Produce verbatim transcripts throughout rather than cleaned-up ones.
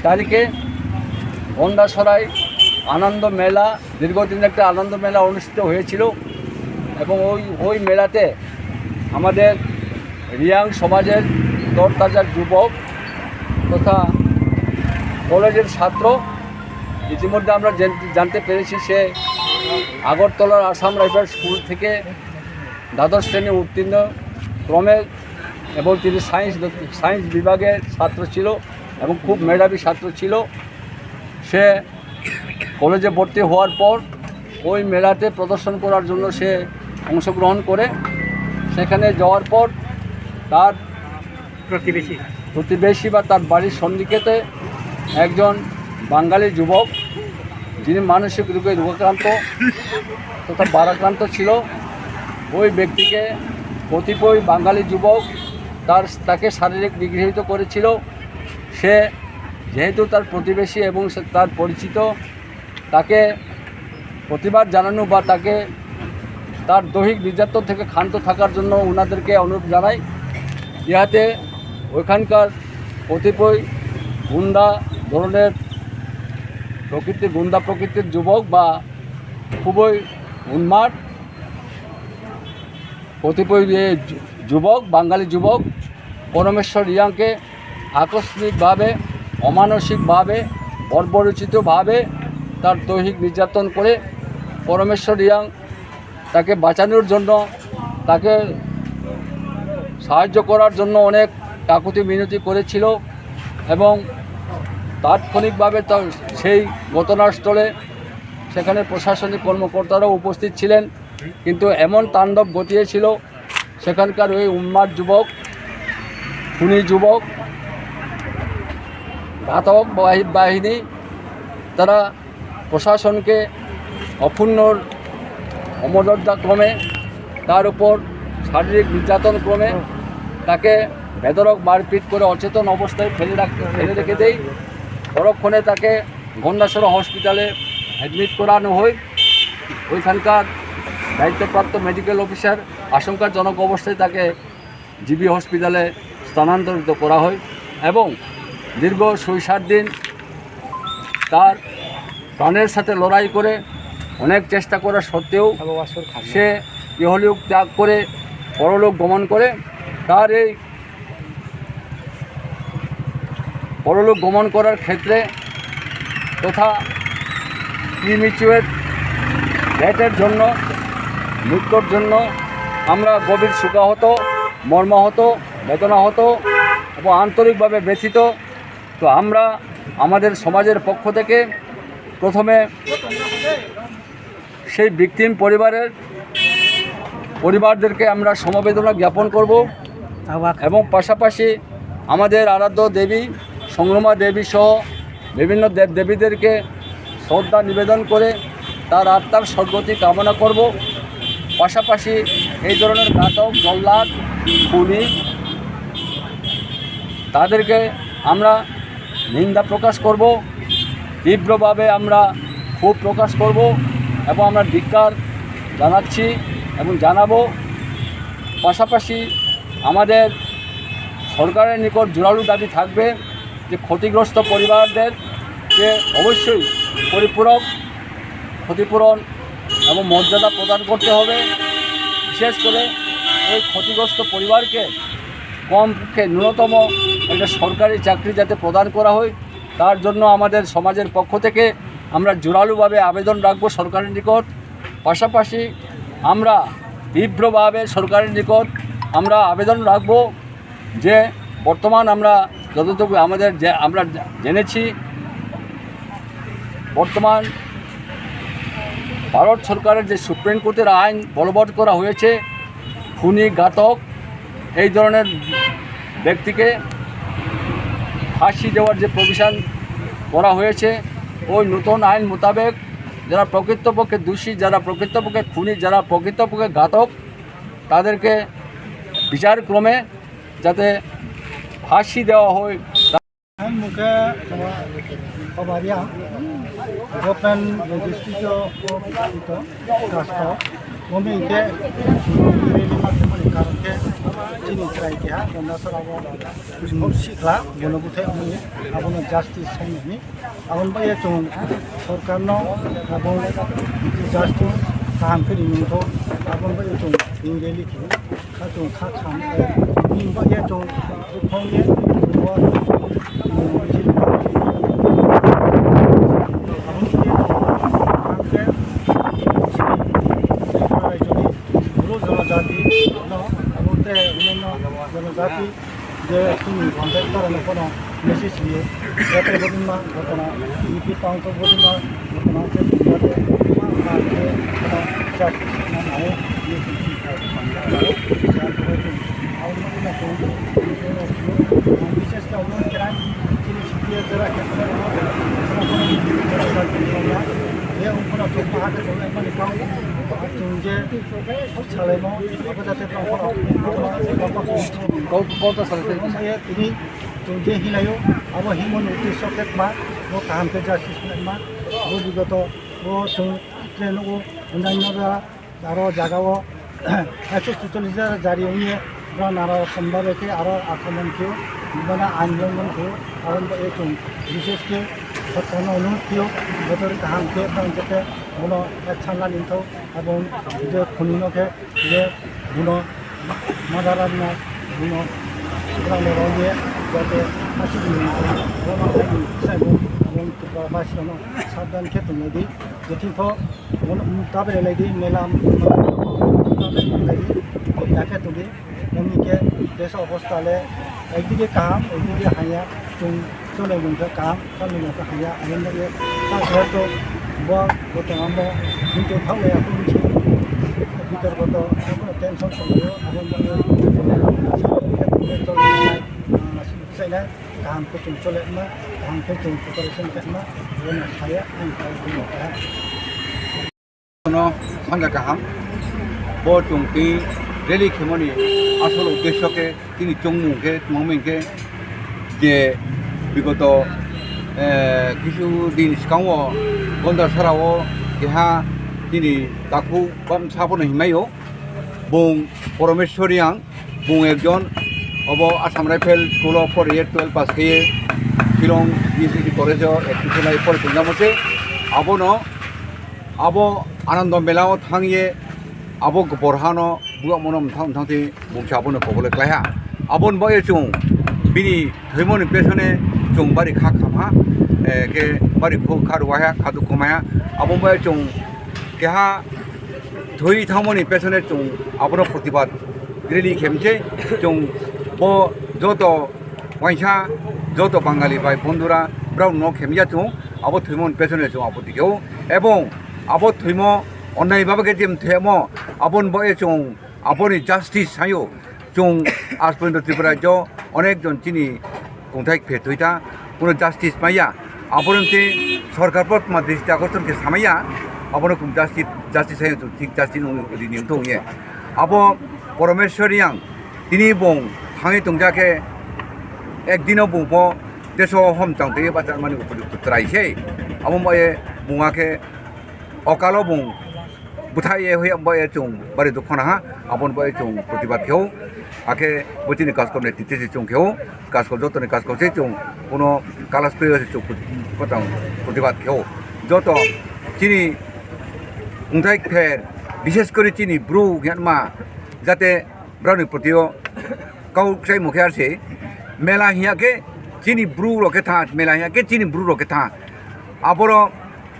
তারিখে গন্ডাছড়ায় আনন্দ মেলা, দীর্ঘদিন একটা আনন্দ মেলা অনুষ্ঠিত হয়েছিল এবং ওই ওই মেলাতে আমাদের রিয়াং সমাজের তরতাজা যুবক তথা কলেজের ছাত্র, ইতিমধ্যে আমরা জেন- জানতে পেরেছি সে আগরতলার আসাম রাইফেল স্কুল থেকে দ্বাদশ শ্রেণী উত্তীর্ণ ক্রমে এবং তিনি সায়েন্স সায়েন্স বিভাগের ছাত্র ছিল এবং খুব মেধাবী ছাত্র ছিল। সে কলেজে ভর্তি হওয়ার পর ওই মেলাতে প্রদর্শন করার জন্য সে অংশগ্রহণ করে। সেখানে যাওয়ার পর তার প্রতিবেশী। প্রতিবেশী বা তার বাড়ির সন্নিকটে একজন বাঙালি যুবক, যিনি মানসিক রোগে রোগাক্রান্ত তথা ভারাক্রান্ত ছিল, ওই ব্যক্তিকে কতিপয় বাঙালি যুবক তার তাকে শারীরিক নিগৃহীত করেছিল। সে যেহেতু তার প্রতিবেশী এবং সে তার পরিচিত, তাকে প্রতিবাদ জানানো বা তাকে তার দৈহিক নির্যাতন থেকে ক্ষান্ত থাকার জন্য ওনাদেরকে অনুরোধ জানাই। ইহাতে ওইখানকার কতিপয় গুন্ডা ধরনের প্রকৃতির, গুন্ডা প্রকৃতির যুবক বা খুবই উন্মাদ কতিপয়, এ, যু-, যুবক, বাঙালি যুবক পরমেশ্বর রিয়াংকে আকস্মিকভাবে, অমানসিকভাবে, বর্বরোচিতভাবে তার দৈহিক নির্যাতন করে পরমেশ্বর রিয়াং তাকে বাঁচানোর জন্য, তাকে সাহায্য করার জন্য অনেক কাকুতি মিনতি করেছিল এবং তাৎক্ষণিকভাবে তা সেই ঘটনাস্থলে সেখানে প্রশাসনিক কর্মকর্তারাও উপস্থিত ছিলেন। কিন্তু এমন তাণ্ডব ঘটিয়েছিল, সেখানকার ওই উন্মাদ যুবক, খুনি যুবক, ঘাতক বাহি- বাহিনী, তারা প্রশাসনকে অক্ষুণ্ণ অমর্যাদা ক্রমে, তার উপর শারীরিক নির্যাতন ক্রমে তাকে বেধড়ক মারপিট করে অচেতন অবস্থায় ফেলে রাখতে, ফেলে রেখে দেয়। পরক্ষণে তাকে গন্ডাছড়া হসপিটালে অ্যাডমিট করানো হয়। ওইখানকার দায়িত্বপ্রাপ্ত মেডিকেল অফিসার আশঙ্কাজনক অবস্থায় তাকে জিবি হসপিটালে স্থানান্তরিত করা হয় এবং দীর্ঘ ছয় সাত দিন তার প্রাণের সাথে লড়াই করে অনেক চেষ্টা করা সত্ত্বেও সে ইহলোক ত্যাগ করে পরলোক গমন করে। তার এই পরলোক গমন করার ক্ষেত্রে তথা প্রিম্যাচুয়ার ডেথের জন্য, মৃত্যুর জন্য আমরা গভীর শোকাহত, মর্মাহত, বেদনাহত এবং আন্তরিকভাবে ব্যথিত। তো আমরা আমাদের সমাজের পক্ষ থেকে প্রথমে সেই ভিকটিম পরিবারের পরিবারদেরকে আমরা সমবেদনা জ্ঞাপন করব এবং পাশাপাশি আমাদের আরাধ্য দেবী সংগ্রামা দেবী সহ বিভিন্ন দেব দেবীদেরকে শ্রদ্ধা নিবেদন করে তার আত্মার সদ্গতি কামনা করব। পাশাপাশি এই ধরনের ঘাতক, জল্লাদ, খুনি তাদেরকে আমরা নিন্দা প্রকাশ করব, তীব্রভাবে আমরা ক্ষোভ প্রকাশ করব এবং আমরা ধিক্কার জানাচ্ছি এবং জানাবো। পাশাপাশি আমাদের সরকারের নিকট জোরালো দাবি থাকবে যে ক্ষতিগ্রস্ত পরিবারদেরকে অবশ্যই পরিপূরক ক্ষতিপূরণ এবং মর্যাদা প্রদান করতে হবে। বিশেষ করে ওই ক্ষতিগ্রস্ত পরিবারকে কমপক্ষে ন্যূনতম একটা সরকারি চাকরি যাতে প্রদান করা হয়, তার জন্য আমাদের সমাজের পক্ষ থেকে আমরা জোরালোভাবে আবেদন রাখবো সরকারের নিকট। পাশাপাশি আমরা তীব্রভাবে সরকারের নিকট আমরা আবেদন রাখবো যে বর্তমান আমরা যতটুকু আমাদের যে আমরা জেনেছি, বর্তমান ভারত সরকারের যে সুপ্রিম কোর্টের আইন বলবৎ করা হয়েছে, খুনি, ঘাতক এই ধরনের ব্যক্তিকে ফাঁসি দেওয়ার যে প্রভিশন করা হয়েছে, ওই নতুন আইন মোতাবেক যারা প্রকৃতপক্ষে দোষী, যারা প্রকৃতপক্ষে খুনি, যারা প্রকৃতপক্ষে ঘাতক, তাদেরকে বিচারক্রমে যাতে ফাঁসি দেওয়া হয়। Ang mukhe Khobaria, Government Registry o ito kasto, mumi ke rili ma kemani karon ke Chini chwrai keha Gandasara o sikla bono bwthai hwnwi abono justice sai hwnwi. Aboni bagwi chwng sorkarno abo justice kaham khe rinwi tong, aboni bagwi chwng tini rally khe kha chwng kha kham khe bini bagwi chwng buphang ye chwng o aboni bagwi chwng kaham khe Bru jonojati no abo tei onyaino jonojati je chini contact karano phano message riyo. Joto bodima ghotona, U P town to bodima ghotona khe bubago ma ma khe phano justice na nao ye chini khai khangya nao. Jang khe chini abo ma ina chini bises khe omo kerai chini siti jera khe phano ye ungkona chokma ha khe chokma mani kau chwng je Salaimo, abo jate tongphano, abo Kau-, kau ta salai tei. Omo ye tini chwng je hilaio, abo himoni uddesyo khe ma, bo kaham khe justice khlaima, bo bigoto, bo chwng je nugo, onyaino da, aro jagao, ekso suchollis jari wngye, borok nana rokom babe khe aro akromon khe, bana ain longmon khe, aro bo ye chwng, bishes khe, sorkarno onurod khe, botor kaham khe, bang jete, bono ek sanna ningthok, abo je khunino khe, je buno madararno buno borokno rwngye jate aswk ni bono aini bwsai bo abo Tripura basirokno sabdan khe tonglaidi. Jething kho bono tabere laidi mela tabere laidi jakhe tongdi. Nini khe desh obostha le ekdike kaham ekdike haya chwng Chole mungkha kaham, chole mungkha hamya, abo wngya ta sir to bo, bo tongma bo hintu thang ya kung si bitor koto, abo tension tong yo, abo wngya chole mungkha, chole mungkha, ah, sai na kaham khe chwng chole ma, kaham khe chwng preparation khe ma, abo no saya ang kai bini kaha. Bono sanja kaham. Bo chwng twi rally khemani asol uddesyo khe chini chongmung khe tongmani khe je bigoto, eh, kisu din swkango Gondasara o keha chini takhuk bamsa bono hinmai o. Bung Parameshwar Reang, bung ekjon obo Assam Rifle School o poriye twelve pass kheye Shillong B C C College o admission lai pori tongjamo se. Abono Abo Anando Mela o thang ye abo borhano buak mono mthang mthang twi bungsa abono kobole klai ha. Aboni bagwi chwng bini thwimoni pesone chwng bari kha kham ha, eh, khe bari kho kha rwai ha, kha dukhu mai ha. Aboni bagwi chwng keha thwi thangmoni pesone chwng abono protibad rally khe mse chwng bo joto waisa joto Bangali bai bondhura brao no khe mya chwng abo thwimoni pesone chwng abo dikhe o. Ebong abo thwimo onnai baba khe jem thwimo, aboni bo e chwng aboni justice sayo. Chwng aaj porjonto Tripura rajyo onek jon chini kungthai phe thwi ta, kuno justice maya. Aboni se sorkar bo tma dristi akorson khe samaya, abono kung justice, justice sayo chwng thik justice nung rini wngthok ye. Abo Parameshwar Reang tini bung thangwi tongjak khe ekdino bung bo deso hom chang twi bacharmani upojukto chwrai se. Abo bai bung akhe okalo bung bwthai ye hoi bai chwng bari dukho naha, aboni bai chwng protibad khe o. Akhe bo chini kaskok ni titi se chwng khe o, kaskok jotoni kaskok se chwng kuno kalas twi se chwng protibad khe o. Joto chini wngthai kher, bishes kori chini bru hwnma jate broni proti o kau sai mokhe ar se mela hiya khe chini bru rok khe tha, mela hiya khe chini bru rok khe tha. Aboro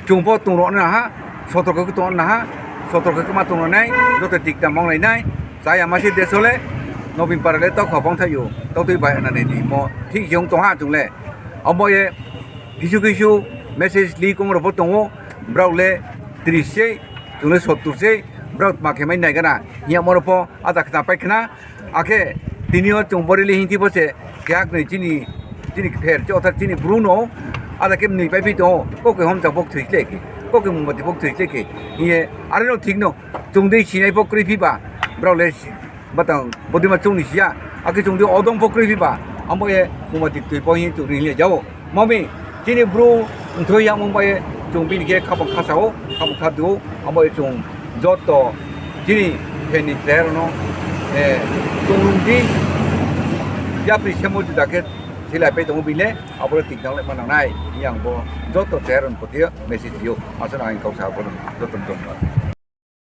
chwng bo tong rok na ha, sotorko khe tong na ha, sotorko khe ma tong nai, joto tik tam mong lai nai, chaya ma se deso le, nobin para le tok khopong thaio, tok twi bai na ne di mo, thik jong tong ha chwng le. Abo ye kisu kisu message li kong rok bo tongo, brok le tris se, chwng le sottur se, brok ma khe mai nai gana, hiya mo rok pho ada khna pai khna, Akhe tini o chwng bo rally hingtwi bo se kehak nwi chini, chini pher, chothar chini bru no ada khe mwnwi pai pi tongo, kok khe homjak bok thwi khlai khe, kok khe mungmati bok thwi khlai khe, hiye are no thik no chwng dei sinai bok kwrwi phi ba, brao le si-, batang bodima chwng ni siya, akhe chwng dei odong bok kwrwi phi ba, amo ye mungmati twi bo hi chwng ri hiya jao. Mami, chini bru wngthoi yangmung bai chwng bini khe khapang khasao, khapang kha duo, abo chwng joto chini phenni chwrairokno, eh, tongmung di, Yapri semo juda khe silai pai tongo bile, aboro tik nang le manang nai. Yang bo joto cheron poti message yo. Asal ang kau sa bo joto tong.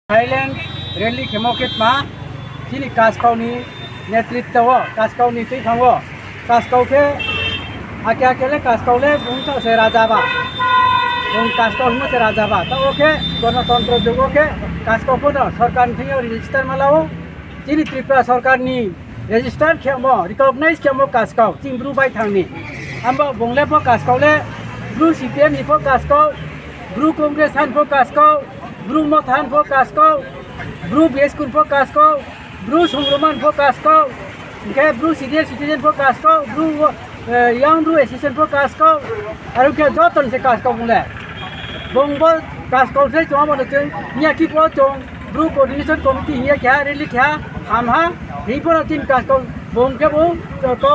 Silent rally khemo khe tma chini Kaskau ni netritwa o, Kaskau ni twi thango. Kaskau khe ake ake le Kaskau le bung sa se raja ba. Bung Kaskau himo se raja ba. Ta o khe gonotontro jugo khe Kaskau phono sorkar ni thing register malao. Chini Tripura sorkar ni register khemo, recognize khemo Kaskau, chini Bru bai thangni. Amba bongle pho Kaskau le, Bru C P M ni pho Kaskau, Bru Congress han pho Kaskau, Bru Motha han pho Kaskau, Bru B S kun pho Kaskau, Bru Songroman pho Kaskau, hingke Bru Senior Citizen pho Kaskau, Bru, eh, Young Bru Association pho Kaskau, aro khe joton se Kaskau bongle. Bongbo Kaskau se chong abo chong, niya ki pho chong, Bru Coordination Committee hiya kya rally kya ham ha, hi pho tin Kaskau bong khe bo, to, to,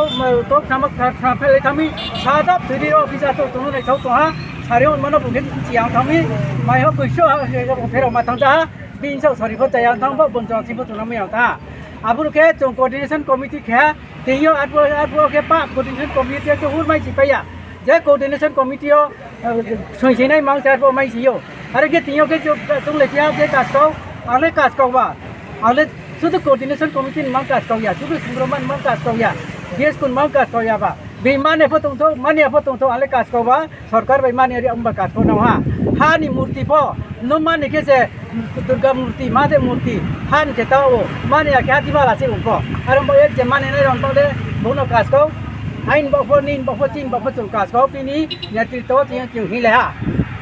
to sama kha, kha, phele kami, sadap thiri office ato tono nai chau to ha, sari on mano bung khe chiang kami, mai ho kuiso ha, se ko phero ma thang ja ha, bin chau sari pho chayang thang bo, bon chang si pho tono mi ang tha. Aburu khe chong Coordination Committee khe, tengyo arbo, arbo khe pa Coordination Committee khe hur mai si paya. Je Coordination Committee o Soi sinai mang char bo mai sio. Are ke tiyo ke chuk tung le kya ke Kaskau, ale Kaskau ba. Ale sudu coordination committee ni mang Kaskau ya, sudu Songroman mang Kaskau ya, B S kun mang Kaskau ya ba. Be mane pho tong tho, mane pho tong tho, ale Kaskau ba, sorkar bai mane ri ang ba Kaskau nang ha. Ha ni murti pho, no mane ke se Durga murti, Mahadev murti, han ke ta o, mane ya ke hati bala se ungko. Are bo ek je mane nai rong tong de, bono Kaskau, ain bo pho, nin bo pho, chin bo pho, chung Kaskau, pini, netritwa, ting, ting, hile ha.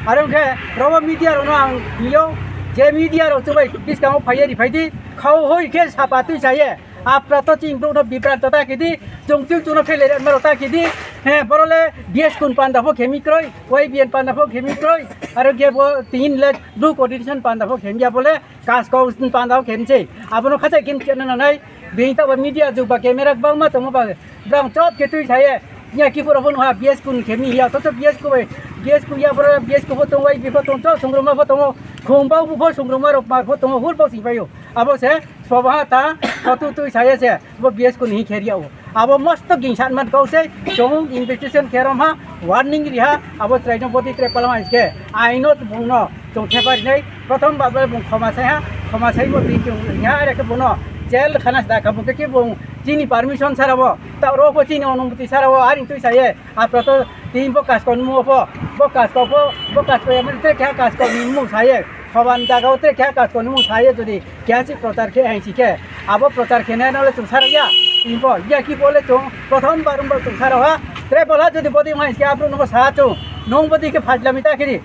Are ungke, robo media rok no ang hiyo, je media rok chubai, biskango phaiye ri phaidi, khao hoi khe sapa twi saye, apra to ching bro no bibranto ta kidi, chung chung chung no phele re maro ta kidi, he, boro le B S kun panda pho khemi kroi, Y B N panda pho khemi kroi, aro ge bo tin le blue coordination panda pho khemi ya bole, Kaskau panda pho khemi se, abono khacha kin kena nanai, bini ta ba media jug ba camera bang ma tongma ba, brang chop ke twi saye, nya ki pura pho no ha B S kun khemi ya, to to B S ku bai, B S ku ya boro B S ku pho tong, Y B pho tong, to Songroma pho tong, khum bau pho Songroma rok ma pho tong, hur pho sing payo, abo se, Sobaha ta, photo twi saya se, bo B S kun hi kheria o. Abo mosto gingsat man kau se, chong investigation kherom ha, warning ri ha, abo chwrai jong bodi tre palama iske, aino bungno, chong thepa rinai, prothom ba bung khoma sai ha, khoma sai bo bini chong ri ha, are ke bono, jail khana da ka bo ke bung, chini permission sara bo, ta ro bo chini onumoti sara bo, aring twi saye, Apra to tin bo Kaskau ni mung pho, bo Kaskau pho, bo Kaskau ya mani te kya Kaskau ni mung saye, Thoban jaga o te kya Kaskau ni mung saye jodi kya si prochar khe hai si khe, abo prochar khe ne no le chung sar ya, tin bo ya ki bo le chung, prothom bar bo chung sar ha, tre bola jodi bodi mai kya apro no sa chung, nong bodi khe phajla mi ta kiri,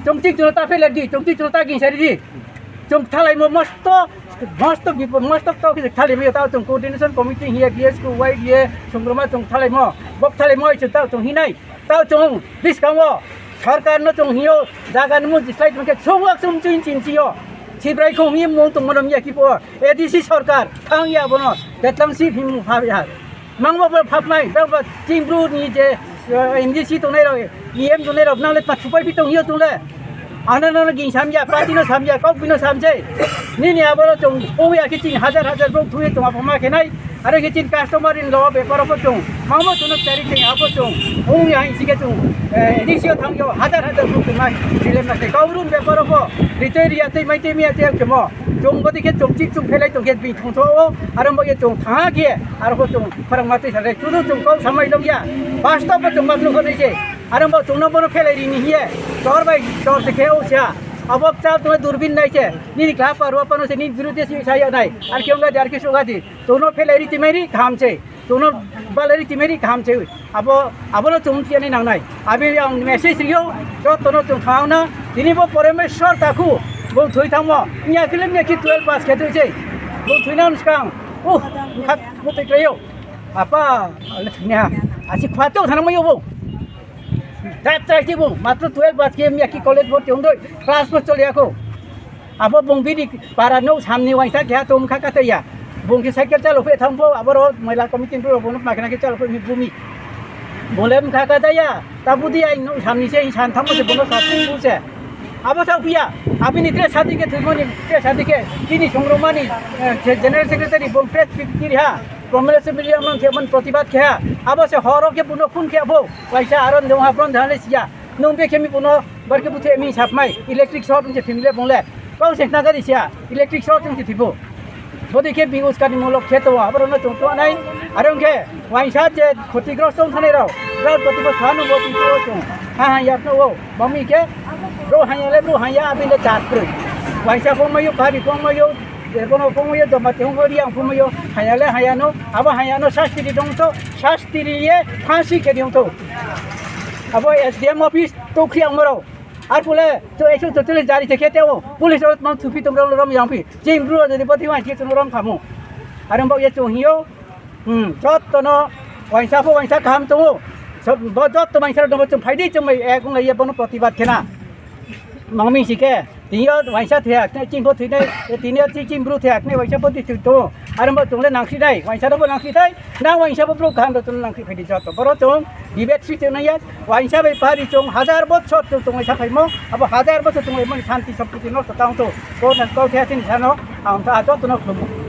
chung tik chung ta phele di, chung tik chung ta ging sari di, chung thalai mo mosto Most of people, most of talk is thali mi tao chung coordination committee hiya B S ku Y B A Songroma chung thalai mo, bok thalai mo isu tao chung hinai, tao chung biskango, sarkar no chung hiyo, jaga ni mu dislike mangke chung wak chung chin chin chiyo, sibrai kong hi mung tung monom ya ki po, A D C sarkar, thang ya bono, betlam si phim ha ya. Mangma bo phapnai, tang ba ching bru ni je, eh, M D C tongnai rok, E M tongnai rok, nang le pathu pai pi tong hiyo tong le. Ano no ging samya, party no samya, kok bino samje. Nini aboro chung, ong ya kiching hajar hajar bro thui tong apa ma kenai. Are kiching customer in lo bepar apa chung. Mangma chung no chari ting apa chung. Ong ya hing sige chung. Eh, A D C o thang yo, hajar hajar bro tong mai. Dilem na se, kau run bepar apa. Ritoi ria tei mai tei mi ate kemo. Chung bodi khe chung chik chung phelai tong khe bini thung tho o, aro mo ye chung tha khe, aro bo chung khorang ma twi sa re, chudu chung kok samai long ya, bastob bo chung ma phnu khonai se, aro bo chung no bono phelai rini hiye, chor bai chor se khe o sia, abo chal tong durbin nai se, nini kla pa ruwa pano se, nini biru de si sa ya nai, ar khe ong ga di, ar khe so ga di, chung no phelai ri ti mai ri, kham se. Chwngno balai ri timeri kaham se. Abo, abono chwng phiya ni nangnai. Abi ang message riyo, jotono chwng khangna. Tini bo Poromeshwar takhu, bo thwi thangmo. Nya kile nya ki twelve pass khe twi se. Bo thwi nang skang. Uh, khak, bo twi krayo. Apa, ale thwina. Asi khwa to thana mayo bo. Dat trai se bo, matro twelve pass khe nya ki college bo tongdoi. Class bo chole ako. Abo bung bini para no samni waisa khe tum kha kata ya. Bung khe cycle chalo phe thang bo, abo ro mela committee bro bung ma khna khe chalo phe bumi. Bole mkha kata ya. Ta budi ai no samni se san thang se bono sa bu se. Abo thang pia. Abini tre sadi khe thumoni tre sadi khe kini songromani, eh, general secretary bung press kiri ha. Promeswari amon khe mon protibad khe ha. Abo se horo khe buno khun khe abo. Waisa aron dong ha bron dhale siya. Nung be khe mi buno bar khe buthe mi sapmai. Electric short se thimle bongle. Kau se nagari siya. Electric short se thibo. Bodi khe bi uskani mulok khe to abo no chung to nai. Aron khe waisa je khoti grosto thane rao. Bral protibad sanu bodi to chung. Ha ha yak no o. Mami khe. Bro hanya le bro hanya abile chat kroi. Waisa pong mayo, pari pong mayo. Bono pong mayo, doma tong mayo, riang pong mayo. Hanya le hanya no. Abo hanya no sastiri dong to. Sastiri ye phansi khe dong to. Abo S D M office to khiang moro. Ar pule to ekso chotolish jari se khete o. Police rot mang thupi tong rom yang pi. Jing bro de boti wan chi tong rom khamu. Aram bok ye chung hiyo. Hmm, jotto no waisa pho waisa kaham tongo. Sob, bo jotto waisa dong chung phaidi chung bai ek ung ye bono protibad khena. Mangmi si khe. Tini yo waisa thya, tini ching bo thwi nai, tini yo ching bru thya, tini waisa bo di thwi to. Aram bo chung le nang si nai, waisa bo nang si thai. Nang waisa bo bro kaham do chung nang si phaidi jotto. Boro chung debate si chung nai ya. Waisa bai pari chung hajar bochor chung chung waisa phaimo. Abo hajar bochor chung bai mon shanti sampurti nosto tang to. Ko na ko thya tin thano. Ang ta jotto no khum.